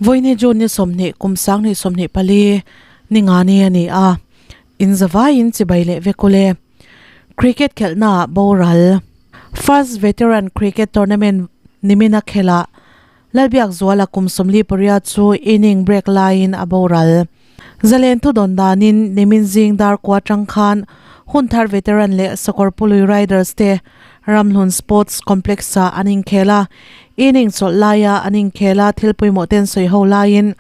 Vawiini June ni 20 kum 2024 ni nga ni a ni a, in zavaiin chibai leh vek ule. Cricket khelhnaah boral. First Veteran Cricket Tournament nimina khelhah Lalbiak Zuala kum 48 chu inning break laiin a boral. Zalen thu dawn danin nimin zing dar kua tang khan Hunthar Veteran leh Sakawrpului Riders te Ramhlun Sports Complex-ah an inkhel a, inning chawlh laia an inkhel a thil pawimawh ten sawi ho laiin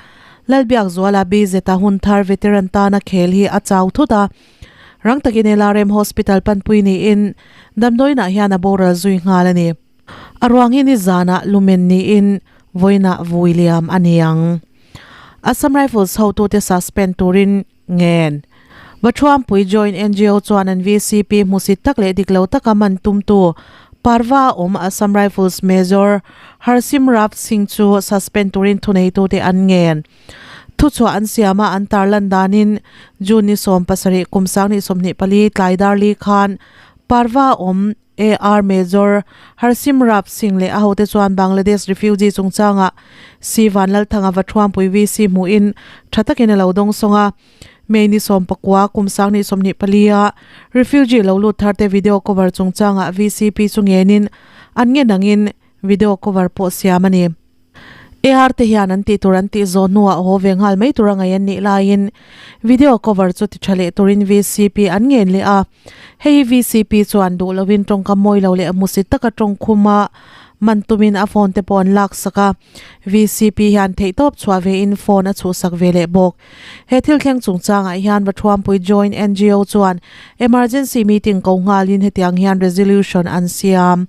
Lalbiak Zuala BZ-a Hunthar Veteran tana khel hi a chau thut a, rang takin LRM Hospital panpui niin damdawiinah hian a boral zui nghal a ni. A ruang hi nizanah lumen niin vawiinah vui liam a ni ang. Assam Rifles hotute suspend turin ngen. Vathuampui Joint NGO chuan an VCP hmusit tak leh dik lo taka man tumtu Parva awm Assam Rifles Major Harsimrat Singh chu suspend turin thuneitute an ngen. Thuchhuah an siam a, an tarlan danin June ni 17 kum 2024 tlai darli khan Parva awm AR Major Harsimrat Singh leh a hote chuan Bangladesh refugee chungchangah Si Vanlalthanga Vathuampui VC hmuhin tha takin a lo dawng sawng a. May ni 19 kum 2024 a refugee lo lut tharte video cover chungchangah VCP chu ngenin an ngen angin video cover pawh siam a ni. AR te hian an tih tur an tih zawh hnuah haw ve nghal mai tur a ngaih an nih laiin video cover chu ti tha leh turin VCP an ngen leh a. Hei hi VCP chuan duh lovin tawngkam mawi lo leh hmusit taka tawng khuma man tumin a phone te pawh an lak sak a. VCP hian theihtawp chhuah vein phone a chhuhsak ve leh bawk. He thil thleng chungchangah hian Vathuampui Joint NGO chuan emergency meeting ko nghalin hetiang hian resolution an siam.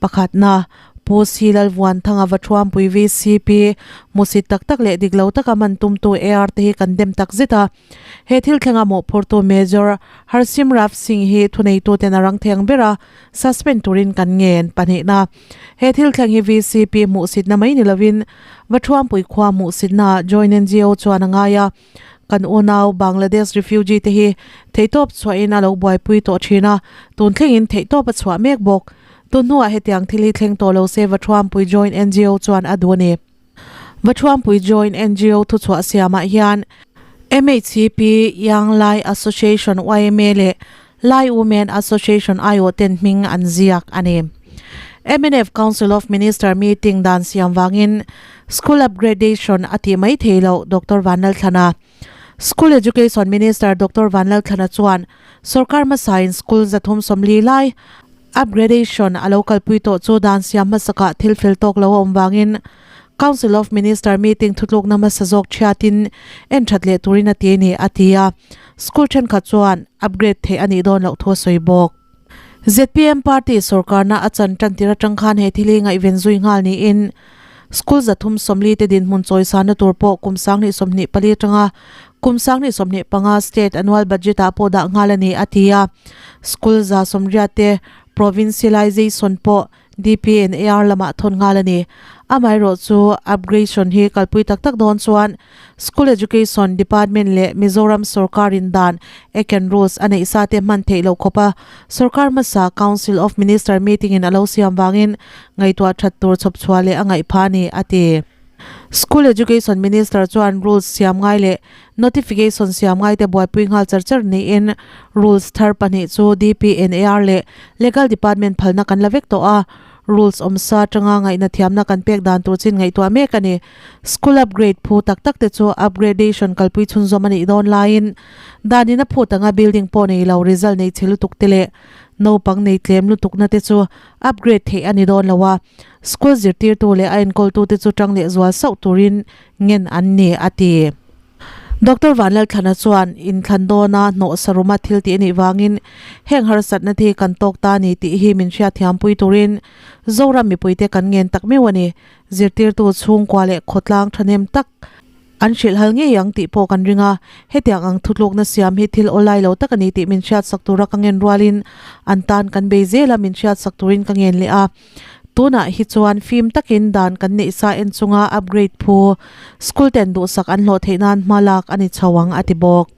Pakhatna. Pu Silal Vuanthanga Vathuampui VCP, hmusit tak tak leh dik lo taka man tumtu AR te hi kan dem tak zet a. He thil thlenga mawhphurtu Major Harsimrat Singh hi thuneituten a rang theng ber a, suspend turin kan ngen pahnihna. He thil thleng hi VCP hmuhsitna mai ni lovin Vathuampui khua hmuhsitnaah Joint NGO chuan a ngai a. Kan unau Bangladesh refugee te hi theihtawp chhuahin a lo buaipui tawh thin a, tun thlengin theihtawp a chhuah mek bawk. Tun hnuah hetiang thil hi thleng tawh lo se Vathuampui Joint NGO chuan a duh a ni. Vathuampui Joint NGO thuchhuah siamah hian MHCP, Young Lai Association, yma leh Lai Women Association aiawh ten hming an ziak a ni. Mnf Council of Minister meeting dan siam vangin School Upgradation a tih mai thei loh Doctor Vanlalthlana. School Education Minister Doctor Vanlalthlana chuan sorkar hmasain school 340 lai upgradation a lo kalpui tawh chu dan siam hmasakah thil fel tawk lo a awm vangin Council of Minister meeting thutlukna hmasa zawk thiatin en that leh turin a ti a ni a ti a. School thenkhat chuan upgrade theih a nih dawn loh thu a sawi bawk. Zpm party sorkarna a chan tan tir atang khan he thil hi ngaihven zui nghal niin school 340 te dinhmun chawisana tur pawh kum 2024 atanga kum 2025 state annual budget ah pawh dah nghal a ni a ti a. School 180 te provincialization pawh DPNAR lamah thawn nghal a ni. Amaherawh chu upgradation hi kalpui tak tak dawn chuan School Education Department leh Mizoram sorkarin dan, Act and Rules, a neih sa te hman theih loh khawp a, sorkar hmasa Council of Minister meeting in a lo siam vangin ngaihtuah that tur chhawp chhuah leh a ngaih phah a ni, a ti. School Education Minister chuan rules siam ngai leh notification siam ngai te buaipui nghal char char niin rules thar pahnih chu DPNAR leh Legal Department phalna kan la vek tawh a, rules awmsa atanga ngaihna thiamna kan pek dan tur chin ngaihtuah mek a ni. School upgrade phu tak tak te chu upgradation kalpui chhunzawm a nih dawn laiin danin a phut anga building pawh nei lo result nei chhe lutuk te leh naupang nei tlem lutukna te chu upgrade theih a ni dawn lo a. School zirtirtu leh a enkawltute chu tang leh zual sauh turin ngen an ni, a ti. Doctor Vanlalthlana chuan inthlan dawna hnawh saruma thil tih a nih vangin heng harsatna te hi kan tawk ta a ni tih hi min hriatthiampui turin Zoram mipuite kan ngen tak meuh a ni. Zirtirtu chhungkua leh khawtlang thahnem tak an hrilh hal ngei ang tih pawh kan ring a, hetiang ang thutlukna siam hi thil awlai lo tak a ni tih min hriatsak tura ka ngen rualin an tan kan bei zel a, min hriatsak turin ka ngen leh a. Tunah hi chuan fim takin dan kan neih sa en chunga upgrade phu school ten duhsak an hlawh theih nan hma lak a ni chho ang a ti bawk.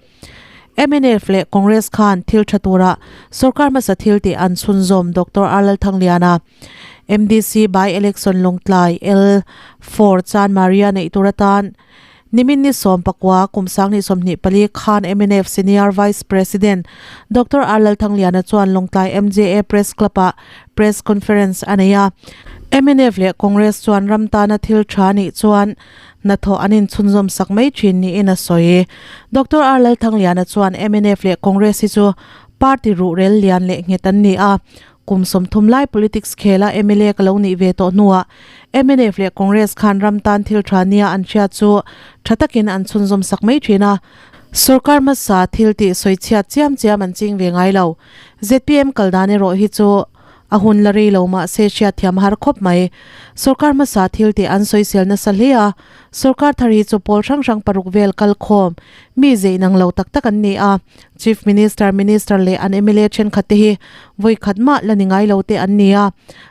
Mnf leh Congress khan thil tha tura sorkar hmasa thil tih an chhunzawm Doctor R Lalthangliana, MDC by-election Lawngtlai L four Chan Maria neih tur atan Nimin ni 14 kum 2024 khan mnf Senior Vice President Doctor R Lalthangliana chuan Lawngtlai MJA Press Club-ah Press Conference a nei a. Mnf leh Congress chuan ram tana thil tha nih chuan hnathawh an inchhunzawm sak mai thin niin a sawi. Doctor R Lalthangliana chuan mnf leh Congress hi chu party ruhrel lian leh nghet an ni a, Kum 30 lai politics khela mla ka lo nih ve tawh hnuah mnf leh Congress khan ram tan thil tha nia an hriat chu tha takin an chhunzawm sak mai thin a. Sorkar hmasa thil tih sawichhiat chiam chiam an ching ve ngai lo. Zpm kal dan erawh hi chu a hun la rei lo mah se hriatthiam a har khawp mai. Sorkar hmasa thil tih an sawisel nasa hle a, sorkar thar hi chu pawl hrang hrang paruk vel kal khawm mi zeih nang lo tak tak an ni a. Chief Minister, Minister leh an mla thenkhat te hi vawi khat mah la ni ngai lo te an ni a.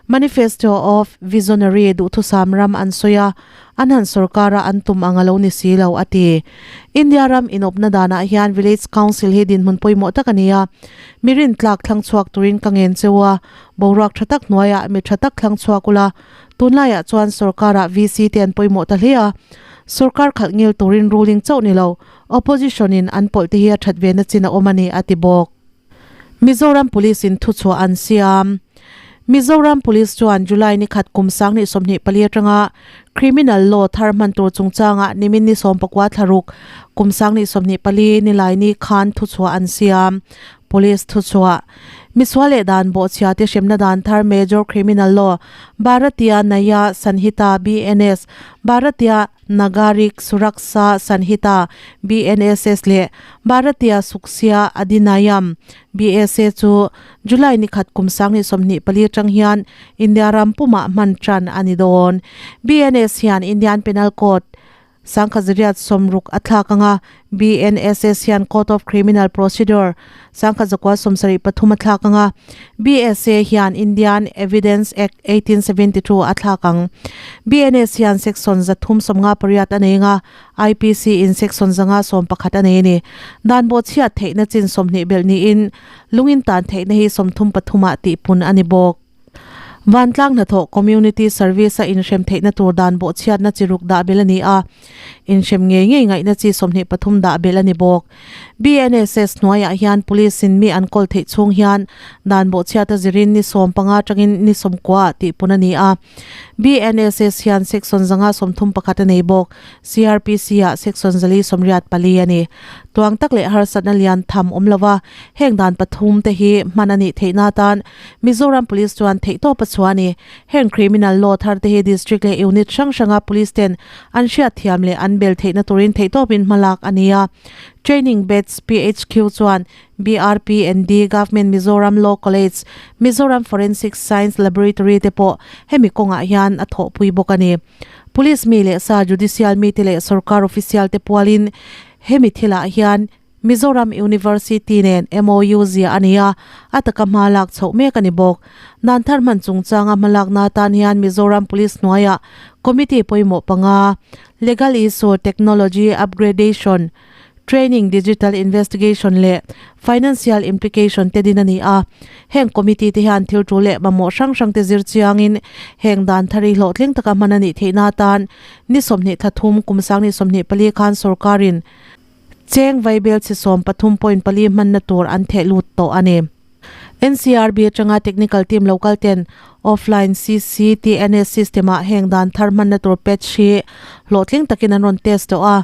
Manifesto of Visionary duhthusam ram an sawi a, an han sorkar a an tum ang a lo ni si lo, a ti. India ram inawpna danah hian Village Council hi dinhmun pawimawh tak a ni a. Mi rintlak thlang chhuak turin ka ngen cheu a, boruak tha tak hnuaiah mi tha tak thlang chhuak ula, tunlaiah chuan sorkarah VC te an pawimawh ta hle a. Sorkar khalh ngil turin ruling chauh ni lo, Opposition in an pawlh te hi a that ve na chin a awm a ni, a ti bawk. Mizoram Police in thuchhuah an siam. Mizoram Police chuan July ni khat kum 2024 atanga Criminal Law thar hman tur chungchangah nimin ni 19 thlaruk kum 2024 Nilaini khan thuchhuah an siam. Police thuchhuah. Misual leh dan bawhchhia te hremna dan thar Major Criminal Law, Bharatiya Nyaya Sanhita, BNS, Bharatiya Nagarik Suraksha Sanhita, BNSS, leh Bharatiya Sukshya Adhinayam, BSA, chu July ni khat kum 2024 atang hian India ram pumah hman tan a ni dawn. BNS hian Indian Penal Code, 1960 a thlak ang a, BNSS hian Code of Criminal Procedure, 1973 a thlak ang a, BSA hian Indian Evidence Act, 1872 a thlak ang. BNS hian Section 358 a nei ang a, IPC in Section 511 a nei a ni. Dan bawhchhiat theihna chin 20 belh niin lungin tan theihna hi 33 ah tihpun a ni bawk. Vantlang hnathawh Community Service a inhrem theihna tur dan bawhchhiatna chi ruk dah belh a ni a, inhrem ngei ngei ngaihna chi 23 dah belh a ni bawk. BNSS hnuaiah hian Police in mi an kawl theih chhung hian dan bawhchhiata zirin ni 15 atangin ni 90 ah tihpun a ni a. BNSS hian Section 531 a nei bawk. CRPC ah Section 484 a ni. Tuang tak leh harsatna lian tham awm lova heng dan pathum te hi hman a nih theihna atan Mizoram Police chuan theihtawp a chhuah a ni. Heng criminal law thar te hi district leh unit hrang hranga police ten an hriatthiam leh an bel theihna turin theihtawpin hmalak a ni a. Training Batch PHQ chuan BRPND, Government Mizoram Law College, Mizoram Forensic Science Laboratory te pawh hemi kawngah hian a thawhpui bawk a ni. Police mi leh sa, judicial mite leh sorkar official te pualin hemi thilah hian Mizoram University nen MOU ziah a ni a, a taka hma lak chhoh mek a ni bawk. Dan thar hman chungchanga hmalakna atan hian Mizoram Police hnuaiah Committee pawimawh panga, Legal Issue, Technology Upgradation, Training, Digital Investigation leh Financial Implication te din a ni a. Heng Committee te hian thil tul leh mamawh hrang hrang te zir chiangin heng dan thar hi hlawhtling taka hman a nih theihna atan ni 20 thla thum kum 2024 khan sorkarin Cheng vaibel chhe 13.4 hmanna tur an theh lut tawh a ni. NCRB atanga technical team local ten offline CCTNS system ah heng dan thar hmanna tur patch hi hlawhtling takin an rawn test tawh a.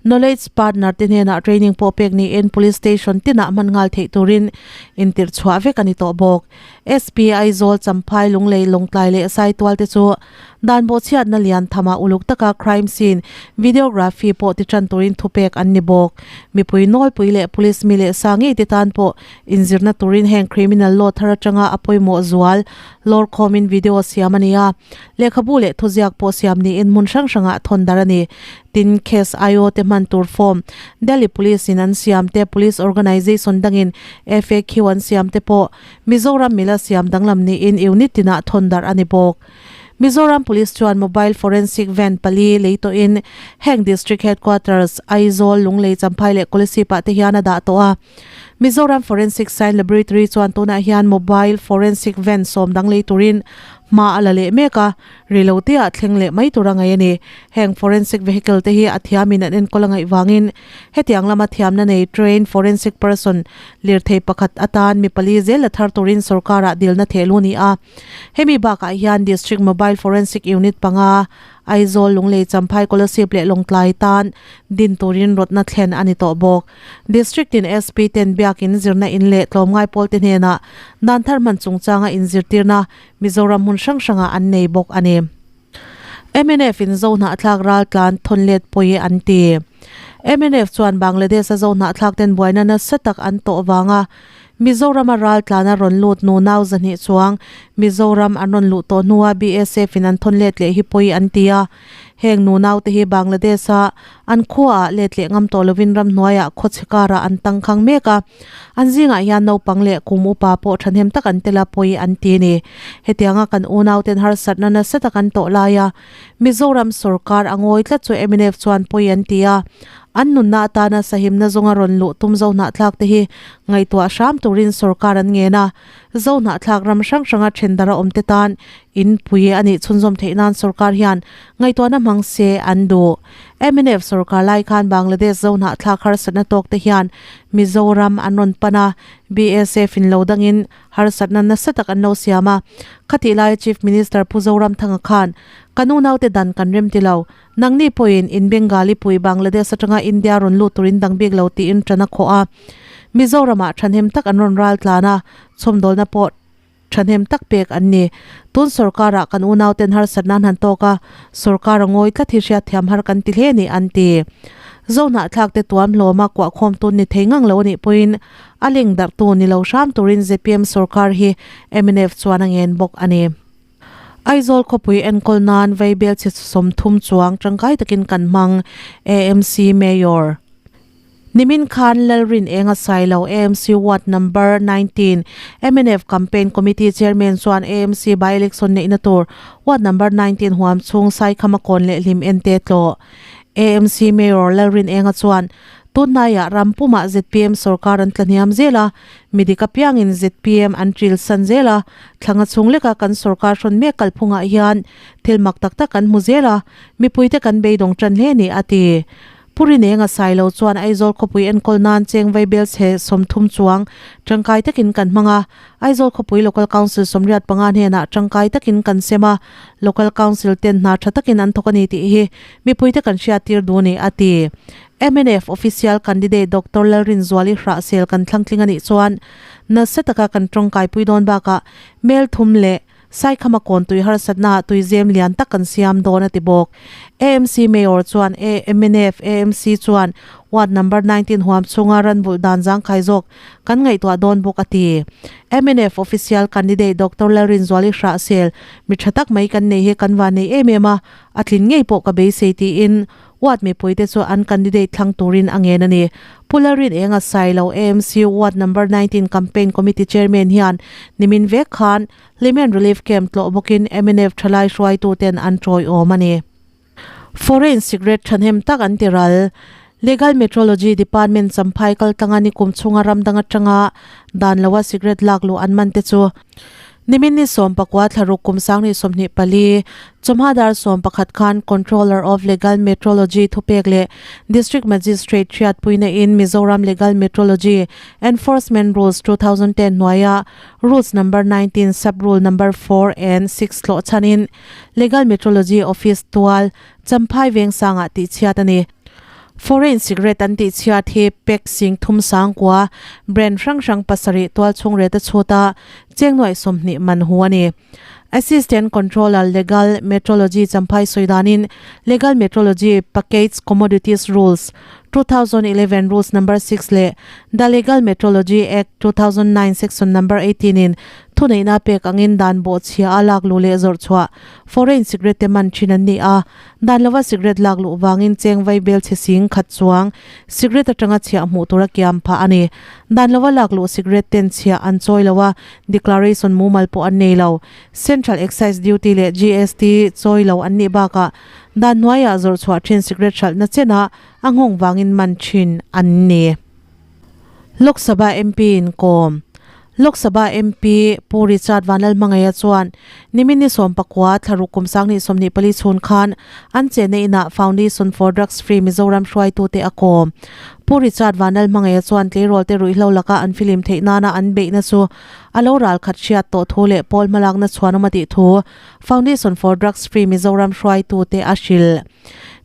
Knowledge partner te hnenah training pawh pek niin police station tinah hman nghal theih turin intirh chhuah vek a ni tawh bawk. SP Aizawl, Champhai, Lunglei, Lawngtlai leh Saitual te chu Dan bawhchhiatna lian thamah uluk taka crime scene videography pawh ti tan turin thupek an ni bawk. Mipui nawlpui leh police mi leh sa ngei te tan pawh inzirna turin heng criminal law thar atanga a pawimawh zual lawr khawmin video siam a ni a. Lehkhabu leh thuziak pawh siam niin hmun hrang hrangah thawn dar a ni. Tin, case IO te hman tur form Delhi Police in an siam te, police organisation dangin FAQ an siam te pawh Mizoram mila siam danglam niin unit tinah thawn darh a ni bawk. Mizoram Police chuan Mobile Forensic Van pali lei tawhin heng District Headquarters, Aizawl, Lunglei, Champhai leh Kolasib ah te hian a dah tawh a. Mizoram Forensic Science Laboratory chuan tunah hian Mobile Forensic Van sawm dang lei turin hma a la leh mek a, rilo te ah thleng leh mai tur a ngaih a ni. Heng Forensic Vehicle te hi a thiamin an enkawl a ngaih vangin hetiang lama thiamna nei Trained Forensic Person lirthei pakhat atan mi pali zel la thar turin sorkarah dilna thehlu a ni a. Hemi bakah hian District Mobile Forensic Unit panga, Aizawl, Lunglei, Champhai, Kolasib leh Lawngtlai tan din turin rawtna thlen a ni tawh bawk. District tin SP ten biakin zirna in leh tlawmngai pawlte hnenah dan thar hman chungchanga inzirtirna Mizoram hmun hrang hrangah an nei bawk a ni. Mnf in Zohnahthlak raltlan thawn let pawi an ti. Mnf chuan Bangladesh a Zohnahthlak ten buaina nasa tak an tawh vanga Mizoram a raltlan a rawn lut nu nau zahnih chuang Mizoram an rawn luh tawh hnua BSF in an thawn let leh hi pawi an ti a. Heng nu naute hi Bangladesh a an khuaah let leh ngam tawh lovin ramhnuaiah khawchhe karah an tangkhang mek a. An zingah hian naupang leh kum upa pawh thahnem tak an tel a pawi an ti a ni. Hetianga kan unauten harsatna nasa tak an tawh laia Mizoram sorkar a ngawi tlat chu mnf chuan pawi an ti a. An nunna atana sahimna zawnga rawn luh tum zohnahthlak te hi ngaihtuah hram turin sorkar an ngen a. Zohnahthlak ram hrang hranga thendara awmte tan Inpui a nih chhunzawm theih nan sorkar hian ngaihtuahna hmang se an duh. Mnf sorkar lai khan Bangladesh zohnahthlak harsatna tawk te hian Mizoram an rawn pan a, BSF in lo dangin harsatna nasa tak an lo siam a. Khatih laia Chief Minister Pu Zoramthanga khan, Kan unaute dan kan rem ti lo. Nangni pawhin in Bengali pui Bangladesh atanga India rawn lut turin dang bik lo tiin tan a khawh a. Mizoramah thahnem tak an rawn ral tlan a, chhawmdawlna pawh Thahnem tak pek an ni. Tun sorkarah kan unauten harsatna an han tawk a, sorkar a ngawi tlat hi hriatthiam har kan ti hle ni an ti. Zohnahthlak te tuam hlawma kuahkhawm tun ni thei ngang lo a nih pawhin a leng darhtu ni lo hram turin zpm sorkar hi mnf chuan a ngen bawk a ni. Aizawl khawpui enkawl nan Vaibel chhe 30 chuang tangkai takin kan hmang, AMC Mayor. Nimin khan Lalrin Enga Sailo, AMC Ward Number 19, mnf Campaign Committee Chairman chuan AMC by-election neihna tur Ward Number 19 huam chhung Saikhama kawn leh hlim ente tlawh. AMC Mayor Lalrin Enga chuan, Tunhnaiah ram pumah zpm sorkar an tla hniam zel a, midik apiangin zpm an ṭil san zel a, thlanga chhung leka kan sorkar hrawn mek kalphungah hian thil mak tak tak kan hmu zel a, mipuite kan beidawng ṭan hle ni, a ti. Pu Rinenga Sailo chuan Aizawl khawpui enkawl nan cheng vaibel chhe 30 chuang tangkai takin kan hmang a, Aizawl khawpui Local Council 85 hnenah tangkai takin kan sem a, Local Council ten hna tha takin an thawk a ni tih hi mipuite kan hriattir duh a ni, a ti. Mnf Official Candidate Doctor Lalrinzuali Hrahsel kan thlangtling a nih chuan nasa taka kan tawngkaipui dawn bakah mel thum leh Saikhama kawn tui harsatnaah tuizem lian tak kan siam dawn a ti bawk. AMC Mayor chuan mnf AMC chuan Ward Number 19 huam chhunga ranbulh dan zangkhai zawk kan ngaihtuah dawn bawk a ti. Mnf Official Candidate Doctor Lalrinzuali Hrahsel mi tha tak mai kan nei hi kan van nei em em a, a tlin ngei pawh ka beisei tiin Ward mipuite chu an candidate thlang turin a ngen a ni. Pu Lalrinenga Sailo, AMC Ward Number 19 Campaign Committee Chairman hian nimin vek khan Hlimen Relief Camp tlawh bawkin mnf thalai hruaituten an tawiawm a ni. Foreign cigarette thahnem tak an ti ral. Legal Metrology Department Champhai kaltlanga nikum chhunga ram dang atanga dan loa cigarette lak luh an man te chu Nimin ni 14 thlaruk kum 2024, chawhma dar 11 khan Controller of Legal Metrology thupek leh District Magistrate hriatpuina in Mizoram Legal Metrology Enforcement Rules 2010 hnuaia Rules Number 19 Sub Rule Number 4 and 6 tlawh chhanin Legal Metrology Office tual Champhai Vengsangah tihchhiat a ni. Foreign cigarette an tihchhiat hi pack sing thum sang kua brand hrang hrang pasarih tual chhung ret a chhut a, cheng nuaih 20 man hu a ni. Assistant Controller Legal Metrology Champhai sawi danin Legal Metrology Package Commodities Rules, 2011 Rules Number 6 leh The Legal Metrology Act, 2009 Section Number 18 in. Thuneihna pek angin dan bawhchhia a lak luh leh zawrh chhuah foreign cigarette te man thin an ni a. Dan lova cigarette lak luh vangin cheng vai bel chhe sing khat chuang cigarette atanga chhiah hmuh tura kiam phah a ni. Dan lova lak luh cigarette ten chhiah an chawi lo a, declaration mumal pawh an nei lo. Central Excise Duty leh GST chawi lo an nih bakah dan hnuaiah zawrh chhuah thin cigarette hralhna chenah a nghawng vangin man thin an ni. Lok Sabha MP in kawm. Lok Sabha MP Pu Richard Vanlalhmangaia chuan nimin ni sawmpakua thlaruk kum sanghnih 24 chhun khan an chenna inah Foundation for Drugs Free Mizoram hruaitute a kawm. Pu Richard Vanlalhmangaia chuan tleirawlte ruihhlo laka an filim theih nana an beihna chu a lo ral khat hriat tawh thu leh pawl hmalakna chhuanawm a tih thu Foundation for Drugs Free Mizoram hruaitute a hrilh.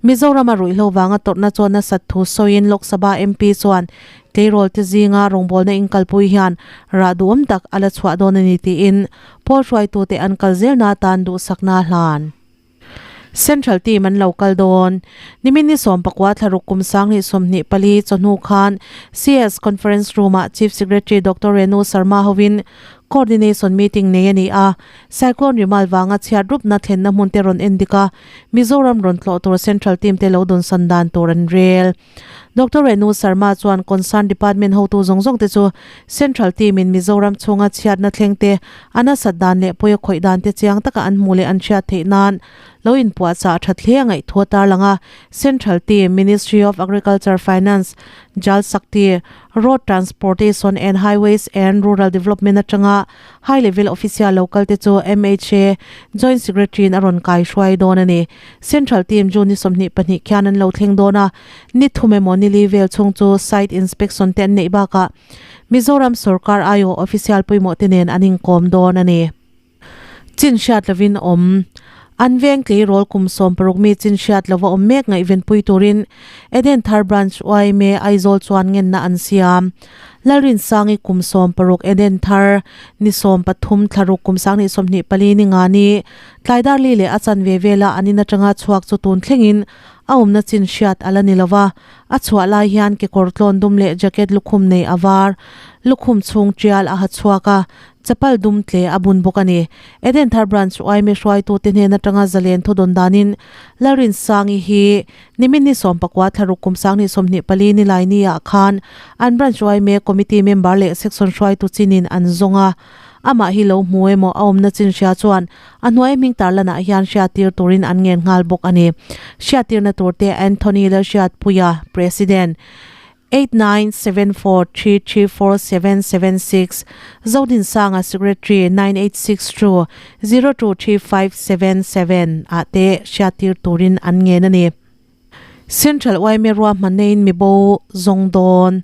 Mizorama ruihhlo vanga tawrhna chuan nasat thu sawiin Lok Sabha MP chuan tleirawl te zinga rawngbawlna inkalpui hian rah duhawm tak a la chhuah dawn a ni tiin pawl hruaitute an kal zelna atan duhsakna a hlan. Central team an lo kal dawn. Nimin ni 19 thlaruk kum 2024 chawhnu khan CS Conference Room-ah Chief Secretary Doctor Renu Sharma hovin Coordination meeting nei a ni a, Cyclone Rimal vanga chhiat rupna thlenna hmun te rawn en dik a, Mizoram rawn tlawh tur Central team te lo dawnsan dan tur an rel. Doctor Renu Sharma chuan concern department hotu zawng zawng te chu Central team in Mizoram chhunga chhiatna thleng te a nasat dan leh pawi a khawih dan te chiang taka an hmuh leh an hriat theih nan lo inpuahchah that hle a ngaih thu a tarlang a, Central team, Ministry of Agriculture, Finance, Jal Shakti, Road Transportation and Highways and Rural Development atanga High Level Official lo kal te chu MHA Joint Secretary in a rawn kai hruai dawn a ni. Central Team June ni 22 khian an lo thleng dawn a, ni thum emaw ni li vel chhung chu site inspection te an neih bakah Mizoram sorkar aiawh official pawimawh te nen an inkawm dawn a ni. Chin hriat lovin awm. An veng tleirawl kum 60 mi chin hriat lova awm mek ngaihvenpui turin Eden Thar Branch yma Aizawl chuan ngenna an siam. Lalrinsangi kum 60 Eden Thar ni 13 thlaruk kum 2024 ni nga ni tlaidar li leh a chanve vela an in atanga chhuak chu tun thlengin a awmna chin hriat a la ni lova, a chhuah lai hian kekawr tlawn dum leh jacket lukhum nei a var lukhum chhung tial a ha chhuak a, Chapal dum tle a bun bawk a ni. Eden Thar Branch yma hruaitute hnen atanga zalen thu dawn danin Lalrinsangi hi nimin ni 19 thlaruk kum 2024 ni lai ni ah khan an Branch yma Committee member leh Section hruaitu chinin an zawng a. Amah hi lo hmu emaw a awmna chin hria chuan a hnuai hming tarlanah hian hriattir turin an ngen nghal bawk a ni. Hriattirna turte Anthony Lalhriatpuia, President. 8974334776 Zodinsanga Secretary 9862 023577 ah te hriattir turin an ngen a ni. Central yma ruahmanna in mibo zawng dawn.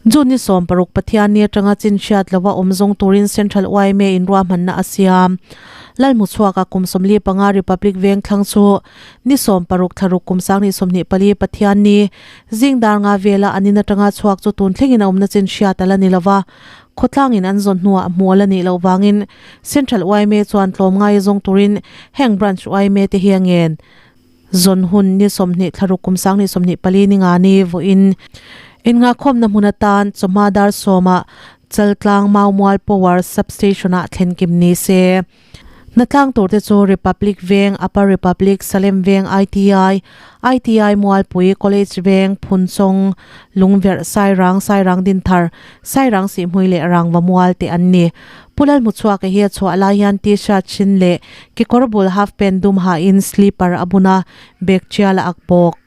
June ni 60 Pathianni atanga chin hriat lova awm zawng turin Central yma in ruahmanna a siam. Lalhmuchhuaka kum 45 Republic veng thlang chu ni 60 thlaruk kum 2024 Pathianni Zing dar nga vela an in atanga chhuak chu tun thlengin a awmna chin hriat a la ni lova, khawtlangin an zawn hnuah hmuh a la nih loh vangin Central yma chuan tlawmngai zawng turin heng Branch yma te hi a ngen. Zawn hun ni 20 thlaruk kum 2024 ni nga ni vawiin innghahkhawmna hmun atan chawhma dar sawmah Chaltlang Maumual Power Substation-ah thlen kim ni se. Hnatlang tur te chu Republic Veng, Upper Republic, Salem Veng, ITI, ITI Mualpui, College Veng, Phunchawng, Lungverh, Sairang, Sairang Dinthar, Sairang Sihhmui leh Rangva Mual te an ni. Pu Lalhmuchhuaka hi a chhuah lai hian T-shirt hrin leh kekawr bul half pant dum hain slipper a bun a, bag tial a ak bawk.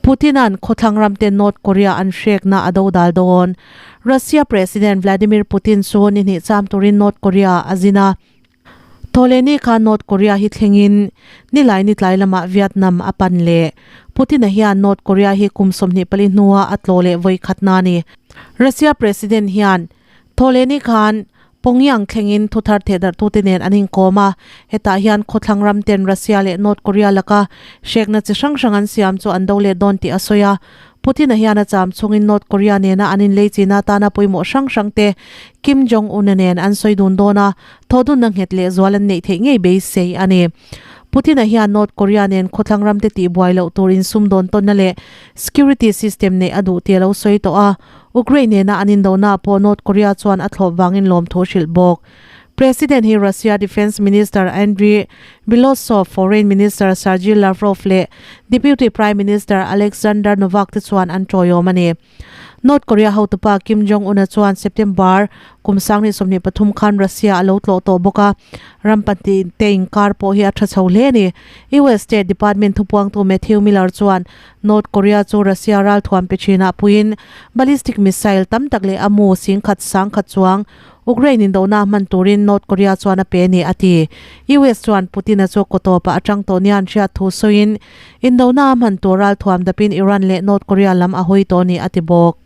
Putin-a'n khawthlang ramte North Korea an hrekna a dodal dawn. Russia President Vladimir Putin chu ni hnih cham turin North Korea a zin a. Thawhlehni kha North Korea hi thlengin nilai ni tlai lamah Vietnam a pan leh. Putin-a hian North Korea hi kum 24 hnuah a tlawh leh vawi khatna a ni. Russia President hian Thawhlehni khan Pyongyang thlengin thuthar thehdarhtute nen an inkawm a, hetah hian khawthlang ram ten Russia leh North Korea laka hrekna chi hrang hrang an siam chu an do leh dawn tih a sawi a. Putin-a hian a cham chungin North Korea nena an inlei china atana pawimawh hrang hrang te Kim Jong-un-a nen an sawi dun dawn a, thawhdunna nghet leh zual an neih theih ngei beisei a ni. Putin-a hian North Korea nen khawthlang ramte tihbuai loh tur insumdawn tawnna leh security system neih a duh tih a lo sawi tawh a. Ukraine nena an indona pawh North Korea chuan a thlawp vangin lawmthu a hrilh bawk. President hi Russia Defence Minister Andrei Belousov, Foreign Minister Sergei Lavrov leh Deputy Prime Minister Alexander Novak te chuan an tawiawm a ni. North Korea hotupa Kim Jong Un-a chuan September kum 2023 khan Russia a lo tlawh tawh bawk a, ram pahnihte inkar pawh hi a tha chho hle a ni. US State Department thupuangtu Matthew Miller chuan North Korea chu Russia ralthuam pe thinah puiin ballistic missile tam tak leh a mu singkhat sangkhat chuang Ukraine indona hman turin North Korea chuan a pe a ni, a ti. US chuan Putin-a chu kawtawpah a tang tawh nia an hriat thu sawiin, indona a hman tur ralthuam dapin Iran leh North Korea lam a hawi tawh a ni, a ti bawk.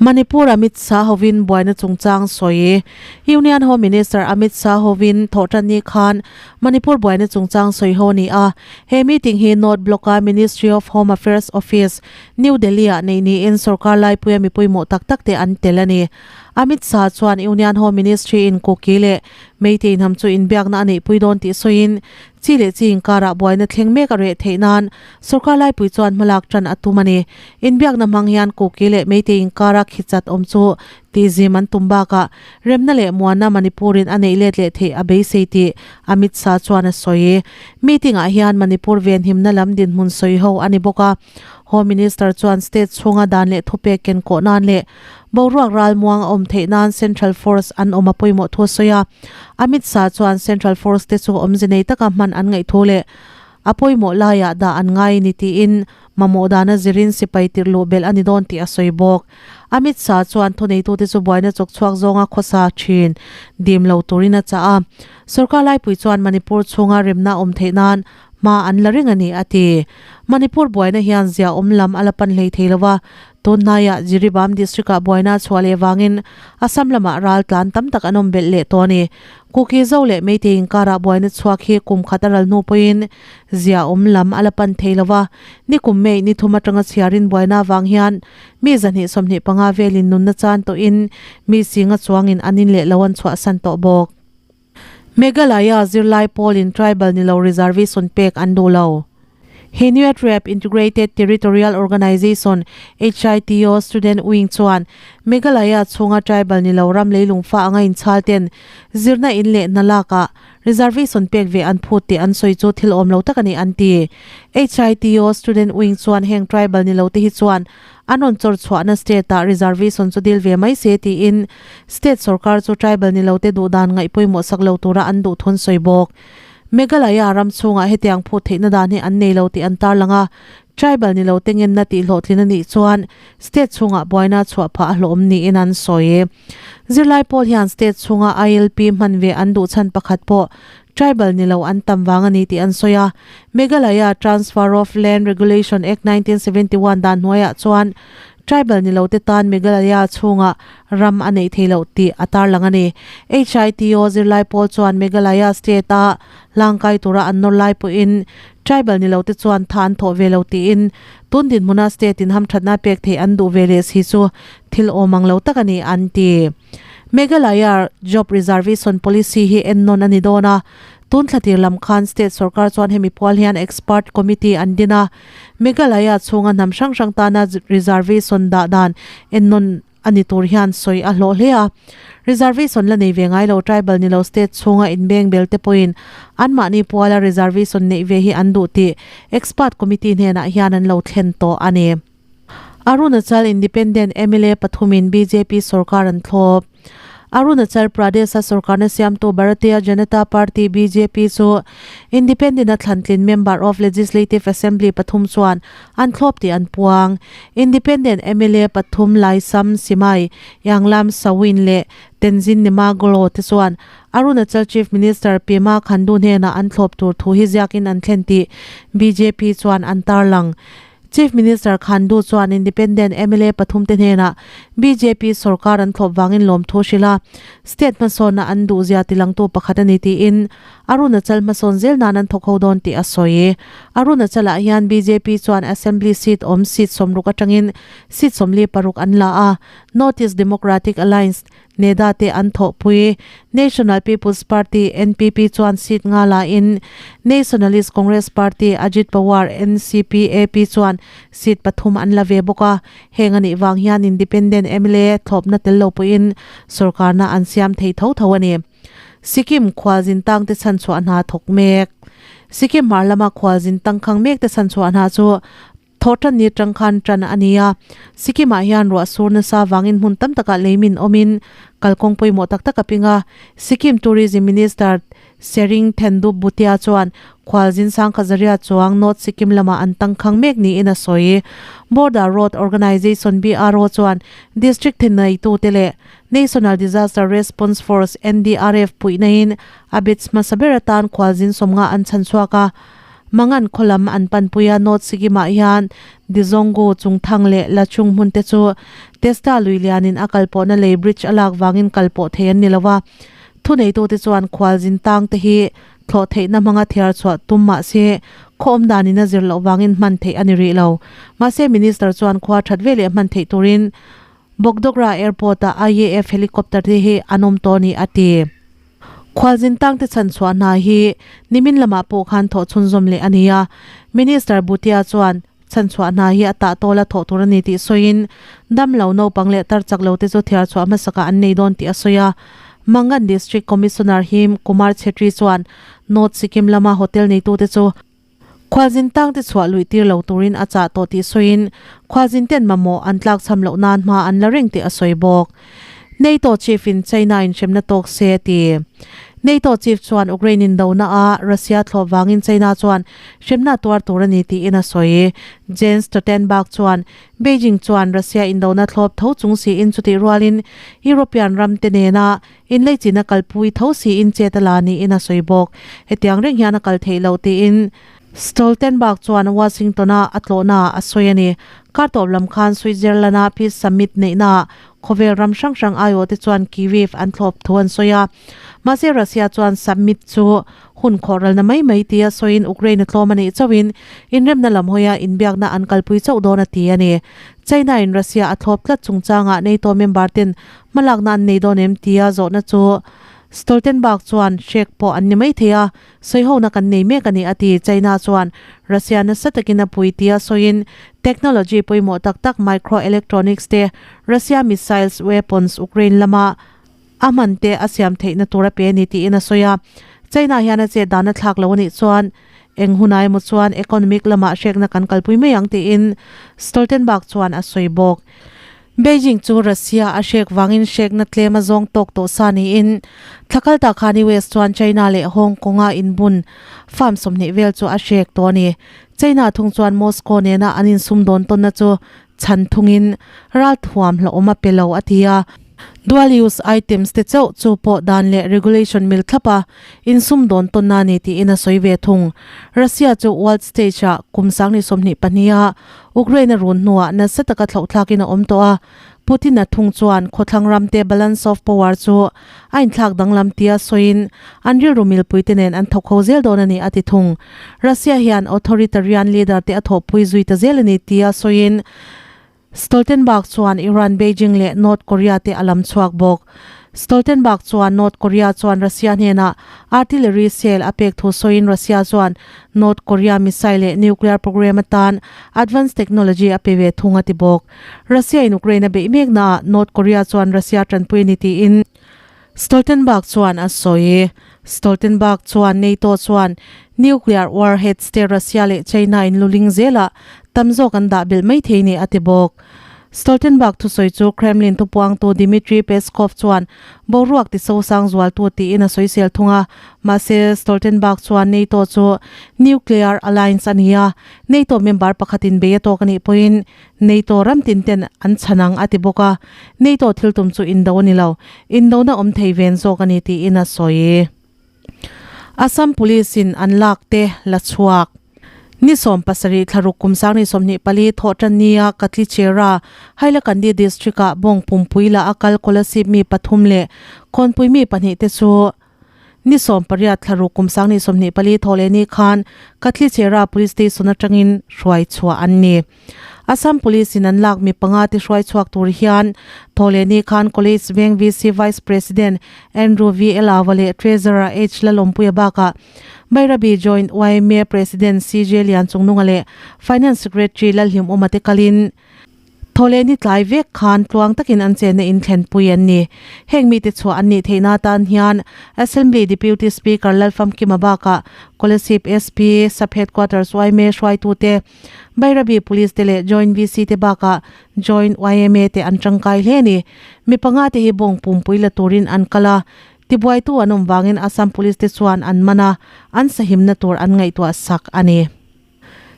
Manipur Amit Shah hovin buaina chungchang sawi. Union Home Minister Amit Shah hovin thawhtanni khan Manipur buaina chungchang sawi ho a ni a. He meeting hi North Block-a Ministry of Home Affairs Office, New Delhi-ah neih niin sorkar laipuia mipui mawh tak tak te an tel a ni. Amit Shah chuan Union Home Ministry in Kuki leh Meitei hnam chu inbiakna a neihpui dawn tih sawiin, chi leh chi inkarah buaina thleng mek a reh theih nan sorkar laipui chuan hmalak tan a tum a ni. Inbiakna hmang hian Kuki leh Meitei inkara khichat awm chu tihzim an tum bakah remna leh muanna Manipur-in a neih let leh theih a beisei tih Amit Shah chuan a sawi. Meeting-ah hian Manipur venhimna lam dinhmun sawi ho a ni bawk a. Home Minister chuan state chhunga dan leh thupek kenkawh nan leh Boruak ralmuang a awm theih nan Central Force an awm a pawimawh thu a sawi a. Amit Shah chuan Central Force te chu awmze nei taka hman an ngaih thu leh a pawimawh laiah dah an ngai ni tiin mamawh dana zirin sipai tirh luh belh a ni dawn tih a sawi bawk. Amit Shah chuan thuneitute chu buaina chawk chhuak zawnga khawsa thin dim lo turin a chah a. Sorkar laipui chuan Manipur chhunga remna awm theih nan hma an la reng a ni a ti. Manipur buaina hian zia awm lam a la pan hlei thei lo va, Tunhnaiah Jiribam District-ah buaina chhuah leh vangin Assam lamah ral tlan tam tak an awm belh leh tawh a ni. Kuki Zo leh Meitei inkarah buaina chhuak hi kum khat a ral hnu pawhin zia awm lam a la pan thei lo va, nikum May ni thum atanga chhiarin buaina avang hian mi 225 velin nunna chan tawhin mi singa chuangin an in leh lo an chhuahsan tawh bawk. Meghalaya zirlai pawlin tribal ni lo reservation pek an duh lo. Hynniewtrep Rep Integrated Territorial Organisation, HITO, Student Wing chuan Meghalaya chhunga tribal ni lo ram leilungfa anga inchhal ten zirna in leh hna lakah reservation pek ve an phut tih an sawi chu thil awm lo tak a ni an ti. HITO Student Wing chuan heng tribal ni lo te hi chuan An rawn chawr chhuahna state-ah reservation chu dil ve mai se tiin state sorkar chu tribal ni lote duh dan ngaih pawimawh sak lo tura an duh thun sawi bawk. Meghalaya ram chhungah hetiang phut theihna dan hi an nei lo tih an tarlang a, tribal ni lote ngenna tih hlawhtlin a nih chuan state chhungah buaina chhuah phah a hlawhawm niin an sawi. Zirlai pawl hian state chhunga ILP hman ve an duh chhan pakhat pawh Tribal ni lo an tam vang a ni tih an sawi a. Meghalaya Transfer of Land Regulation Act 1971 dan hnuaiah chuan tribal ni lote tan Meghalaya chhungah ram a neih thei loh tih a tarlang a ni. HITO zirlai pawl chuan Meghalaya state-a hlangkai tura an nawr lai pawhin tribal ni lote chuan tha an thawh ve lo tiin tun dinhmuna state-in hamthatna pek theih an duh ve leh si chu thil awm ang lo tak a ni an ti. Meghalaya Job Reservation Policy hi ennawn a ni dawn a, tun thlatir lam khan state sorkar chuan hemi pual hian expert committee an din a, Meghalaya chhunga hnam hrang hrang tana reservation dah dan ennawn a ni tur hian sawi a hlawh hle a. Reservation la nei ve ngai lo tribal ni lo state chhunga inbeng bel te pawhin anmahni puala reservation neih ve hi an duh tih expert committee hnenah hian an lo thlen tawh a ni. Arunachal Independent mla pathumin bjp sorkar an thlawp. Arunachal Pradesh-a sorkarna siamtu Bharatiya Janata Party, bjp, chu Independent-a thlantlin Member of Legislative Assembly pathum chuan an thlawp tih an puang. Independent mla pathum Laisam Simai, Yanglam Sawin leh Tenzin Nemaglo te chuan Arunachal Chief Minister Pema Khandu hnenah an thlawp tur thu hi ziakin an thlen tih bjp chuan an tarlang. Chief Minister Khandu chuan Independent mla pathum te hnenah bjp sorkar an thlawp vangin lawmthu hrilh a, state hmasawnna an duhzia tilangtu pakhat a ni tiin Arunachal hmasawn zel nan an thawk ho dawn tih a sawi. Arunachal-ah hian bjp chuan Assembly seat awm seat 60 atangin seat 46 an la a, North East Democratic Alliance, NEDA te an thawhpui. National People's Party, NPP, chuan seat nga lain Nationalist Congress Party, Ajit Pawar, NCP, AP, chuan seat pathum an la ve bawk a. Heng a nih vang hian Independent mla thlawpna tel lo pawhin sorkarna an siam thei tho tho a ni. Sikkim khualzin tangte chhanchhuah hna thawk mek. Sikkim hmar lama khualzin tangkhang mekte chhanchhuah hna chu Thawhtan ni atang khan tan a ni a, Sikkim-ah hian ruah sur nasa vangin hmun tam takah leimin awmin kalkawng pawimawh tak tak a ping a. Sikkim Tourism Minister Tsering Thendup Bhutia chuan khualzin Sangkhazaria chuang North Sikkim lamah an tangkhang mek niin a sawi. Border Road Organisation, BRO, chuan District thenaitute leh National Disaster Response Force, NDRF, puihnain a batch hmasa ber atan khualzin sawmnga an chhanchhuak a. Mangan khaw lam an panpui a, North Sikkim-ah hian Dizongu, Chungthang leh Lachung hmun te chu Testa lui lianin a kalpawhna lei bridge a lak vangin kalpawh thei an ni lo a. Thuneitute chuan khualzin tang te hi thlawh theihna hmanga thiar chhuah tum mah se khaw awm danin a zir loh vangin hman theih a ni rih lo. Mahse Minister chuan khua that ve leh hman theih turin Bogdogra Airport-a IAF helicopter te hi an awm tawh a ni a ti. Khualzin tangte chhanchhuah hna hi nimin lamah pawh khan thawh chhunzawm leh a ni a, Minister Bhutia chuan chhanchhuah hna hi a tah tawla thawh tur a ni tih sawiin damlo naupang leh tar chak lote chu thiar chhuah hmasakah an nei dawn tih a sawi a. Mangan District Commissioner Him Kumar Chhetri chuan North Sikkim lama hotel neitute chu Khualzin tangte chhuah luih tir lo turin a chah tawh tih sawiin khualzin ten mamawh an tlakchham loh nan hma an la reng tih a sawi bawk. NATO chief in China in hremna tawk se a ti. NATO chief chuan Ukraine in dona a Russia thlawh vangin China chuan hremna tuar tur a ni tiin a sawi. Jens Stoltenberg chuan Beijing chuan Russia indona thlawp tho chung siin chutih rualin European ram te nena Inleichina kalpui tho siin chet a la niin a sawi bawk. Hetiang reng hian a kal theih loh tiin Stoltenberg chuan Washington-a a tlawhnaah a sawi a ni. Kar tawp lam khan Switzerland-a Peace Summit neihnaah khawvel ram hrang hrang aiawhte chuan Kyiv an thlawp thu an sawi a. Mahse Russia chuan summit chu hun khawhralna mai mai tia sawiin Ukraine a tlawm a nih chauhin inremna lam hawia inbiakna an kalpui chauh dawn a ti a ni. China-in Russia a thlawp tlat chungchangah NATO member ten Hmalakna an nei dawn em tia zawhna chu Stoltenberg chuan hrek pawh an ni mai thei a, sawihona kan nei mek a ni a ti. China chuan Russia nasa takin a pui tia sawiin technology pawimawh tak tak microelectronics te Russia missiles weapons Ukraine lama a hman te a siam theihna tur a pe a ni tiin a sawi a. China hian a chet dan a thlak lo a nih chuan eng hunah emaw chuan economic lamah hrekna kan kalpui mai ang tiin Stoltenberg chuan a sawi bawk. Beijing chu Russia a hrek vangin hrekna tlem a zawng tawk tawh sa niin thla kal tak khan US chuan China leh Hong Kong-a inbun farm 20 vel chu a hrek tawh a ni. China thung chuan Moscow nena an insumdawn tawnna chu chhan thungin ralthuam hlauhawm a pe lo a ti a. Dual use items te chauh chu pawh dan leh regulation mil thlap a insumdawn tawnna a ni tiin a sawi ve thung. Russia chu world stage-ah kum 2022 a Ukraine a run hnuah nasa taka thlauhthlakin a awm tawh a, Putin-a thung chuan khawthlang ramte balance of power chu a inthlak danglam tia sawiin an rilru milpuite nen an thawk ho zel dawn a ni a ti thung. Russia hian authoritarian leader te a thawhpui zui ta zel a ni tia sawiin Stoltenberg chuan Iran, Beijing leh North Korea te a lam chhuak bawk. Stoltenberg chuan North Korea chuan Russia hnenah artillery shell a pek thu sawiin Russia chuan North Korea missile leh nuclear program atan advance technology a pe ve thung a ti bawk. Russia in Ukraine a beih meknaah North Korea chuan Russia tanpui a ni tiin Stoltenberg chuan a sawi. Stoltenberg chuan NATO chuan nuclear warheads te Russia leh China in luling zelah tam zawk an dah belh mai thei ni a ti bawk. Stoltenberg thusawi chu Kremlin thupuangtu Dmitry Peskov chuan boruak ti sosang zualtu tiin a sawisel thung a, mahse Stoltenberg chuan NATO chu nuclear alliance a ni a, NATO member pakhatin bei a tawk a nih pawhin NATO ram tin ten an chhan ang a ti bawk a, NATO thil tum chu indo a ni lo, indona awm thei ven zawk a ni tiin a sawi. Assam Police in an lak te la chhuak. Ni 17 thlaruk kum 2024 thawh tan nia Katlichera, Hailakandi District ah bawng pumpui la a kal Kolasib mi pathum leh Khawnpui mi pahnih te chu Ni 18 thlaruk kum 2024 thawh leh ni khan Katlichera Police Station atangin hruai chhuah an ni. Assam Police in an lak mi panga te hruai chhuak tur hian Thawhlehni khan College Veng VC Vice President Andrew V Elawa leh Treasurer H Lalawmpuia bakah Bairabi Joint yma President CJ Lianchungnunga leh Finance Secretary Lalhlimawma te kalin. Thawhlehni tlai vek khan tluang takin an chenna in thlenpui an ni. Heng mite chhuah an nih theihna atan hian Assembly Deputy Speaker Lalfamkima bakah Kolasib SP, Sub Headquarters yma hruaitute, Bairabi Police te leh Joint VC te bakah Joint yma te an tangkai hle a ni. Mi panga te hi bawng pumpui la turin an kal a, tibuaitu an awm vangin Assam Police te chuan an man a, an sahimna tur an ngaihtuah sak a ni.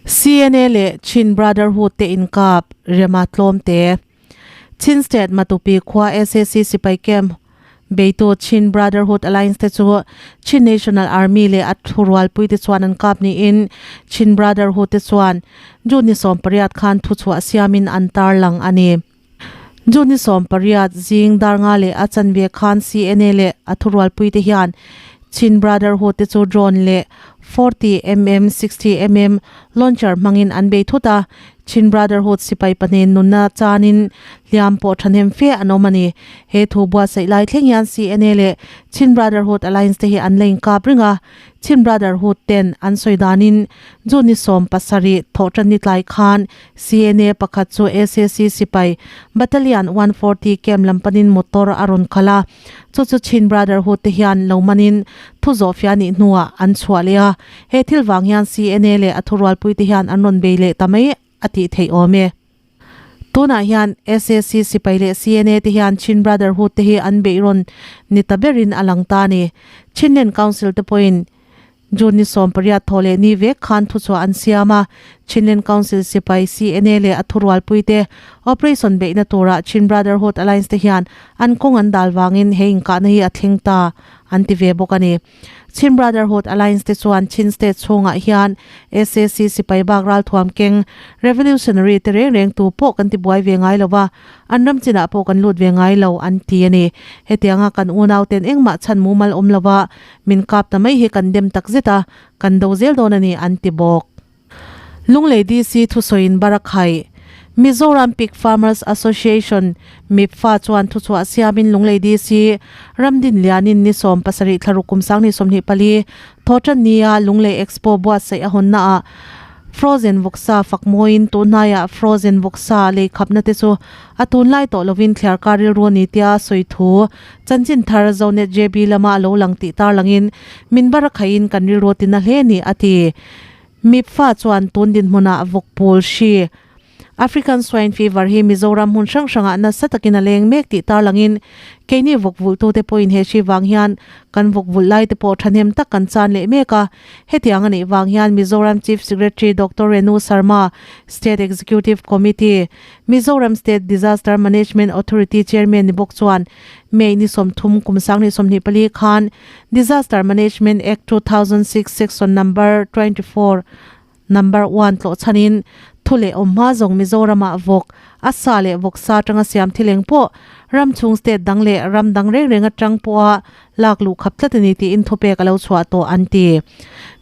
CNA leh Chin Brotherhood te inkap rema tlawm te. Chin State Matupi khua sac sipai camp beitu Chin Brotherhood Alliance te chu Chin National Army leh a thurualpui te chuan an kap niin Chin Brotherhood te chuan June ni 18 khan thuchhuah siamin an tarlang a ni. June ni 18 zing dar nga leh a chanve khan CNA leh a thurualpui te hian Chin Brotherhood te chu drone leh 40 mm, 60 mm launcher hmangin an bei thut a, Chin Brotherhood sipai pahnih nunna chanin hliam pawh thahnem fe an awm a ni. He thu buatsaih lai thleng hian CNA leh Chin Brotherhood Alliance te hi an la inkap reng a, Chin Brotherhood ten an sawi danin June ni 17 thawhtan ni tlai khan CNA pakhat chu sac sipai Battalion 140 camp lam panin motor a rawn khalh a, chu chu Chin Brotherhood te hian lo manin thu zawhfiah nih hnuah an chhuah leh a, he thil vang hian CNA leh a thurualpui te hian an rawn bei leh ta mai a tih theih awm e. Tunah hian sac sipai leh CNA te hian Chin Brotherhood te hi an beih rawn ni ta berin a lang ta a ni. Chinland Council te pawhin June ni 18 thaw leh ni vek khan thuchhuah an siam a, Chinland Council sipai CNA leh a thurualpui te operation beihna turah Chin Brotherhood Alliance te hian an kawng an dal vangin he inkahna hi a thleng ta an ti ve bawk a ni. Chin Brotherhood Alliance te chuan Chin State chhungah hian sac sipai bak ralthuam keng revolutionary te reng reng tu pawh kan ti buai ve ngai lo va, an ram chinah pawh kan lut ve ngai lo an ti a ni. Hetianga kan unauten engmah chhan mumal awm lo va, Min kap ta mai hi kan dem tak zet a, kan do zel dawn a ni an ti bawk. Lunglei DC thusawiin Barakhaih, Mizoram Pig Farmers Association, MIPFA, chuan thuchhuah siamin Lunglei DC Ramdin Lianin ni 17 thlaruk kum 2024 thawhtan nia Lunglei Expo buatsaih a hawnnaah Frozen vawksa fak mawiin tunhnaiah Frozen vawksa lei khapna te chu a tunlai tawh lovin thliarkar rilru a ni tia sawi thu Chanchin thar Zonet JB lama a lo lang tih tarlangin min bar a khaihin kan rilru tina hle ni a ti. Mipfa chuan tun dinhmunah vawkpul hri African Swine Fever hi Mizoram hmun hrang hrangah nasa takin a leng mek tih tarlangin keini vawkvulhtute pawhin he hri vang hian kan vawkvulh laite pawh thahnem tak kan chan leh mek a. Hetiang a nih vang hian Mizoram Chief Secretary Doctor Renu Sharma, State Executive Committee, Mizoram State Disaster Management Authority Chairman ni bawk chuan May ni 30 kum 2024 khan Disaster Management Act 2006 Section Number 24 Number 1 tlawh chhanin thu leh awm hma zawng Mizoramah vawk a sa leh vawk sa atanga siam thileng pawh ram chhung state dang leh ram dang reng reng atang pawha lak luh khap tlat a ni tiin thupek a lo chhuah tawh an ti.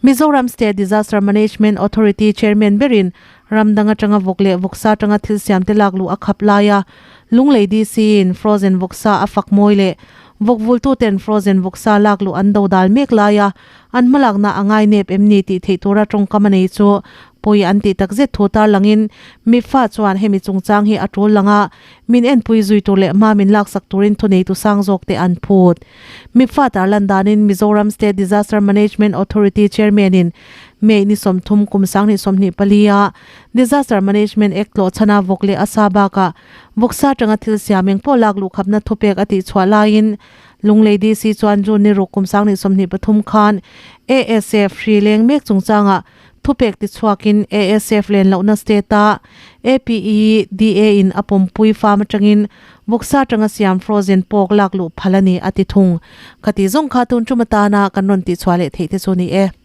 Mizoram State Disaster Management Authority Chairman berin Ram dang atanga vawk leh vawksa atanga thil siam te lak luh a khap lai a, Lunglei DC in frozen vawksa a fak mawi leh vawk vultu ten frozen vawksa lak luh an do dal mek lai a, an hmalakna a ngai nep em ni tih theih tura tawngkam a nei chu pawi an tih takzet thu tarlangin mifa chuan hemi chungchang hi a tul lang a, min enpui zui tur leh hma min laksak turin thuneitu sang zawk te an phut. Mifa tarlan danin Mizoram State Disaster Management Authority Chairman in May ni 30 kum 2024 a Disaster Management Act tlawh chhana vawk leh a sa bakah vawksa atanga thil siam eng pawh lak luh khapna thupek a tih chhuah laiin Lunglei DC chuan June ni ruk kum 2023 khan ASF hri leng mek chungchangah thupek ti chhuakin ASF len lohna state a APEDA in a pawmpui farm atangin vawksa atanga siam frozen pork lak luh phal a ni a ti thung. Khati zawng kha tun tum atana kan rawn tih chhuah leh theih te chu ni e.